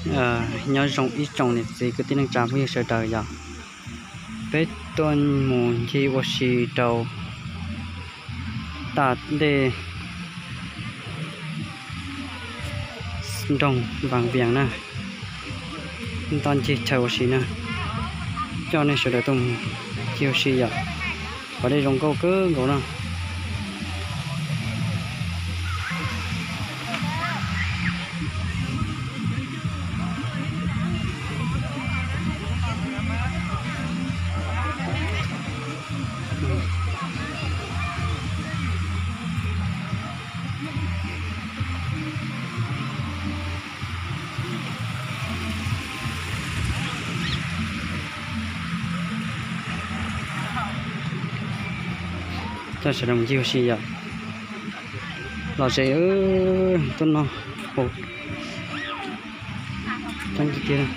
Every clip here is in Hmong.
Nyob zoo ib tsoom niam txiv kwv tij neej tsa phooj ywg sawv daws yom. Peb tuaj mus ncig ua si rau tom ntej nroog Vaj Viam na, nto ncig chaw ua si na, coj nej sawv daws tuaj mus ncig ua si yom. Qhov dej zoo nkauj kawg nkaus na. Coj sawv daws ncig ua si yom. Lom zem, tuaj noj hauv coob tiag tiag,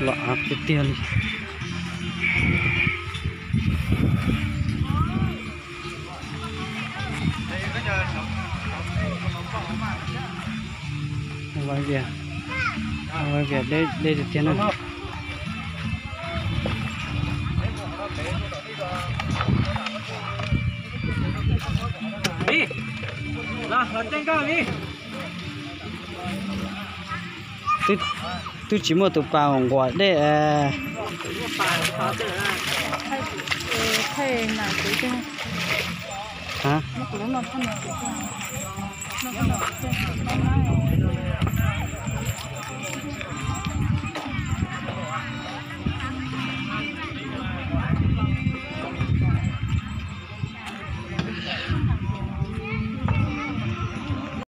los av tiag tiag li. Vaj Viam, Vaj Viam deb tiag tiag na. Twb tsis muaj tus pas nquas dej.